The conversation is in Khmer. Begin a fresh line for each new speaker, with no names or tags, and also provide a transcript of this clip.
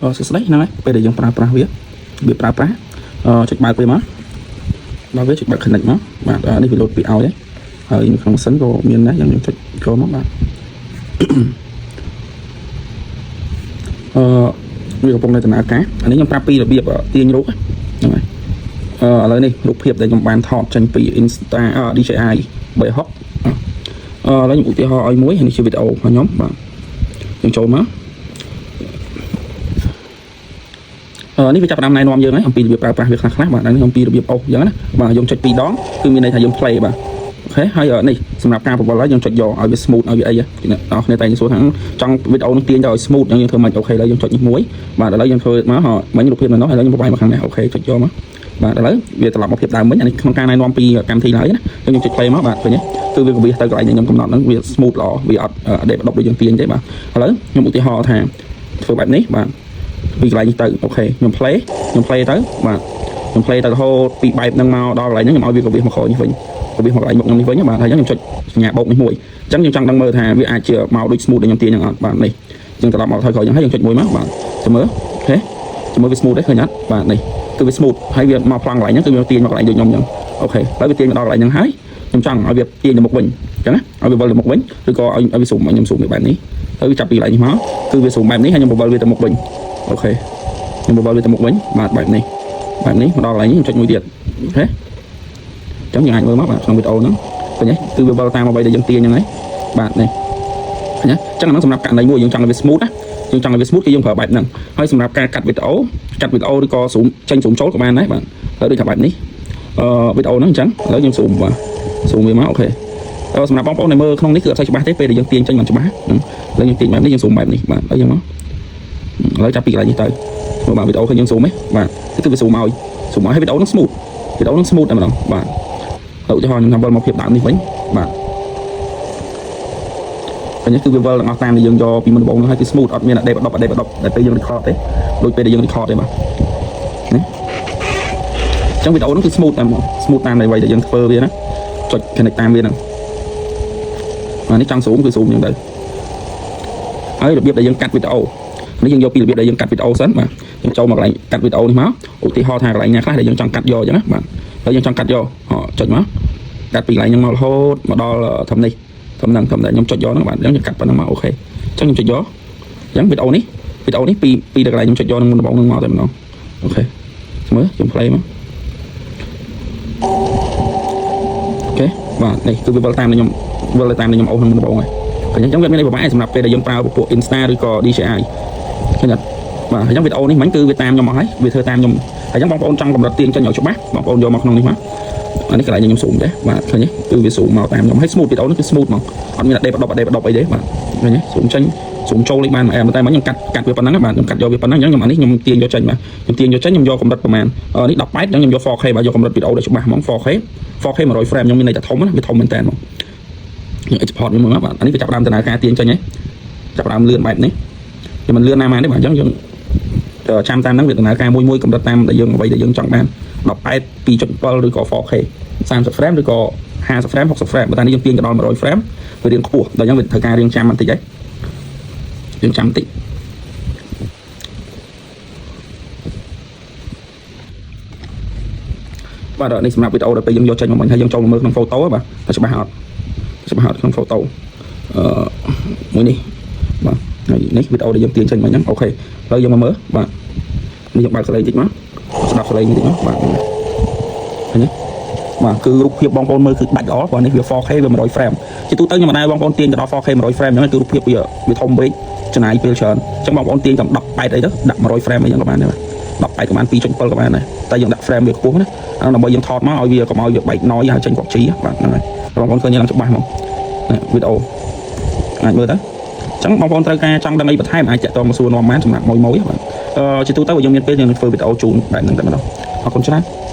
សួស្តីហ្នឹងហើយពេលដែលយើងប្រើប្រាស់វាវាប្រើប្រាស់ចុចបើកវាមកបើកវាចុចបើក connect មកបាទនេះវាលោតពីឲ្យហើយនៅក្នុងម៉ាស៊ីនក៏មានដែរយើងចុចចូលមកបាទអឺវាកំពុងនៅដំណើរការអានេះខ្ញុំប្រាប់ពីរបៀបទាញរូបហ្នឹងហើយឥឡូវនេះរូបភាពដែលខ្ញុំបានថតចេញពី Insta DJI 360ឥឡូវខ្ញុំឧទាហរណ៍ឲ្យមួយនេះជាវីដេអូរបស់ខ្ញុំបាទយើងចូលមកនេះវាចាប់ផ្ដើមណែនាំយើងហើយអំពីរបៀបប្រើប្រាស់វាខ្លះៗបាទនេះអំពីរបៀបអូសអញ្ចឹងណាបាទយើងចុចពីរដងគឺមានន័យថាយើង play បាទ OK ហើយនេះសម្រាប់ការបង្វិលហើយយើងចុចយកឲ្យវា smooth ឲ្យវាអីអ្នកនរគ្នាតែងសួរថាចង់វីដេអូនឹងទាញទៅឲ្យ smooth អញ្ចឹងយើងធ្វើមិន OK ឥឡូវយើងចុចនេះមួយបាទឥឡូវយើងធ្វើមកហ៎មិញរូបភាពនៅនោះឥឡូវខ្ញុំបបាយមកខាងនេះ OK ចុចយកមកបាទឥឡូវវាត្រឡប់មកភាពដើមវិញអានេះក្នុងការណែនាំពីកម្មវិធីឡើយណាអញ្ចឹងយើងចុច play មកបាទឃើញទេគឺវាកវិសទៅកន្លែងដែលខ្ញុំកំណត់ហ្នឹងវា smooth ល្អវាអត់ដេកដប់ដូចយើងទាញទេបាទឥឡូវខ្ញុំឧទាហរណ៍ថាធ្វើបែបនេះបាទពីកន្លែងនេះទៅ OK ខ្ញុំ play ខ្ញុំ play ទៅបាទខ្ញុំ play ទៅរហូតពីបែបហ្នឹងមកដល់កន្លែងហ្នឹងខ្ញុំឲ្យវាកវិសមកក្រោយនេះវិញកវិសមកកន្លែងមុខខ្ញុំនេះវិញបាទហើយអញ្ចឹងខ្ញុំចុចសញ្ញាបូកនេះមួយអញ្ចឹងយើងចង់ដឹងមើលថាវាអាចជាមកដូច smooth ដែលខ្ញុំទាញហ្នឹងអត់បាទនេះអញ្ចឹងត្រឡប់មកថយក្រោយអញ្ចឹងហើយយើងចុចមួយមកបាទចាំមើល OK ចាំមើលវា smooth ទេឃើញអត់បាទនេះគឺវា smooth ហើយវាមកប្លង់កន្លែងហ្នឹងគឺវាទាញមកកន្លែងដូចខ្ញុំអញ្ចឹង OK ហើយវាទាញមកដល់កន្លែងហ្នឹងហើយខ្ញុំចង់ឲ្យវាទាញទៅមុខវិញអញ្ចឹងណាឲ្យវាវិលទៅមុខវិញឬក៏ឲ្យឲ្យវា zoom ខ្ញុំ zoom វាបែបនេះហើយវាចាប់ពីកន្លែងនេះមកគឺវា zoom បែបនេះហើយខ្ញុំបវិលវាទៅមុខវិញ OK ខ្ញុំបវិលវាទៅមុខវិញបាទបែបនេះបែបនេះមកដល់កន្លែងនេះខ្ញុំចុចមួយទៀត OK អញ្ចឹងយើងអាចមើលមកបាទក្នុងវីដេអូហ្នឹងឃើញទេគឺវាវិលតាមអ្វីដែលយើងទាញហ្នឹងហើយបាទនេះឃើញទេអញ្ចឹងអាហ្នឹងសម្រាប់ករណីមួយយើងចង់ឲ្យវា smooth ណាយើងចង់ឲ្យវា smooth គឺយើងប្រើបែបហ្នឹងហើយសម្រាប់ការកាត់វីដេអូកាត់វីដេអូឬក៏ zoom ចេញ zoom ចូលក៏បានដែរបាទហើយដូចថាបែបនេះវីដេអូហ្នឹងអញ្ចឹងឥឡូវយើង zoom បាទ zoom វាមក OK សម្រាប់បងប្អូនដែលមើលក្នុងនេះគឺអត់សូវច្បាស់ទេពេលដែលយើងទាញចេញមិនច្បាស់ហ្នឹងឥឡូវយើងទាញបែបនេះយើង zoom បែបនេះបាទឥឡូវយើងមកឥឡូវចាប់ពីកន្លែងនេះទៅមើលបាទវីដេអូឃើញយើង zoom ទេបាទគឺវា zoom ឲ្យ zoom ឲ្យហើយវីដេអូហ្នឹង smooth វីដេអូហ្នឹង smooth តែម្ដងបាទហើយឧទាហរណ៍ខ្ញុំថាវិលមកភាពដើមនេះវិញបាទឃើញគឺវាវិលទាំងអស់តាមដែលយើងយកពីមុនដំបូងហ្នឹងហើយគឺ smooth អត់មានអដេបដប់អដេបដប់ដែលពេលយើង record ទេដូចពេលដែលយើង record ទេបាទណាអញ្ចឹងវីដេអូហ្នឹងគឺ smooth តែហ្មង smooth តាមអ្វីដែលយើងធ្វើវាណាចុច connect តាមវាហ្នឹងបាទនេះចង់ zoom គឺ zoom អញ្ចឹងទៅហើយរបៀបដែលយើងកាត់វីដេអូនេះយើងយកពីរបៀបដែលយើងកាត់វីដេអូសិនបាទយើងចូលមកកន្លែងកាត់វីដេអូនេះមកឧទាហរណ៍ថាកន្លែងណាខ្លះដែលយើងចង់កាត់យកអញ្ចឹងណាបាទហើយយើងចង់កាត់យកចុចមកកាត់ពីកន្លែងហ្នឹងមករហូតមកដល់ធំនេះធំហ្នឹងធំដែលខ្ញុំចុចយកហ្នឹងបាទអញ្ចឹងយើងកាត់ប៉ុណ្ណឹងមក OK អញ្ចឹងខ្ញុំចុចយកអញ្ចឹងវីដេអូនេះវីដេអូនេះពីពីដល់កន្លែងខ្ញុំចុចយកនឹងមុនដំបូងហ្នឹងមកតែម្ដង OK មើលខ្ញុំ play មក OK បាទនេះគឺវាវិលតាមខ្ញុំវិលតាមខ្ញុំអូសនឹងមុនដំបូងហើយអញ្ចឹងវាមានអីពិបាកសម្រាប់ពេលដែលយើងប្រើពពួក Insta ឬក៏ DJI ឃើញអត់បាទអញ្ចឹងវីដេអូនេះមិញគឺវាតាមខ្ញុំមកហើយវាធ្វើតាមខ្ញុំហើយអញ្ចឹងបងប្អូនចង់កម្រិតទាញចេញឲ្យច្បាស់បងប្អូនយកមកក្នុងនេះមកអានេះកន្លែងខ្ញុំ zoom ទេបាទឃើញទេគឺវា zoom មកតាមខ្ញុំហើយ smooth វីដេអូនេះគឺ smooth ហ្មងអត់មានអដេបដប់អដេបដប់អីទេបាទឃើញទេ zoom ចេញ zoom ចូលលេខបានមួយអែមតែមកខ្ញុំកាត់កាត់វាប៉ុណ្ណឹងបាទខ្ញុំកាត់យកវាប៉ុណ្ណឹងអញ្ចឹងខ្ញុំអានេះខ្ញុំទាញយកចេញបាទខ្ញុំទាញយកចេញខ្ញុំយកកម្រិតប្រហែលនេះ18អញ្ចឹងខ្ញុំយក 4K បាទយកកម្រិតវីដេអូដែលច្បាស់ហ្មង 4K 4K 100 frame ខ្ញុំមានន័យថាធំណាវាធំមែនតើហ្មងខ្ញុំ export វាមួយមកបាទអានេះវាចាប់ដើមដំណើរការទាញចេញហើយចាប់ដើមលឿនបែបនេះវាមិនលឿនណាស់ម៉ានទេបាទអញ្ចឹងយើងចាំតាមហ្នឹងវាដំណើរការមួយមួយកម្រិតតាមដែលយើងអ្វីដែលយើងចង់បាន18 2.7ឬក៏ 4K 30 frame ឬក៏50 frame 60 frame បើតែនេះយើងទាញទៅដល់100 frame វារៀងខ្ពស់ដល់អញ្ចឹងវាត្រូវការរៀងចាំបន្តិចហើយយើងចាំបន្តិចបាទនេះសម្រាប់វីដេអូដែលពេលយើងយកចេញមកមិញហើយយើងចូលមកមើលក្នុង photo បាទតែច្បាស់អត់ច្បាស់អត់ក្នុង photo មួយនេះបាទហើយនេះវីដេអូដែលយើងទាញចេញមកហ្នឹង OK ឥឡូវយើងមកមើលបាទនេះយើងបើកសលេងតិចមកស្ដាប់សលេងតិចមកបាទឃើញទេបាទគឺរូបភាពបងប្អូនមើលគឺដាច់ល្អព្រោះនេះវា 4K វា100 frame ជាទូទៅខ្ញុំមិនដែរបងប្អូនទាញទៅដល់ 4K 100 frame អញ្ចឹងគឺរូបភាពវាវាធំពេកចំណាយពេលច្រើនអញ្ចឹងបងប្អូនទាញតាម18អីទៅដាក់100 frame អីចឹងក៏បានដែរបាទ18ក៏បាន2.7ក៏បានដែរតែយើងដាក់ frame វាខ្ពស់ណាអានោះដើម្បីយើងថតមកឲ្យវាកុំឲ្យវាបែក noise ហើយចេញគ្រាប់ជីបាទហ្នឹងហើយបងប្អូនឃើញឡើងច្បាស់ហ្មងនេះវីដេអូអាចមើលទៅអញ្ចឹងបងប្អូនត្រូវការចង់ដឹងអីបន្ថែមអាចតាក់ទងមកសួរនាំបានសម្រាប់មួយមួយបាទជាទូទៅបើយើងមានពេលយើងនឹងធ្វើវីដេអូជូនបែបហ្នឹងតែម្ដងអរគុណច្រើន។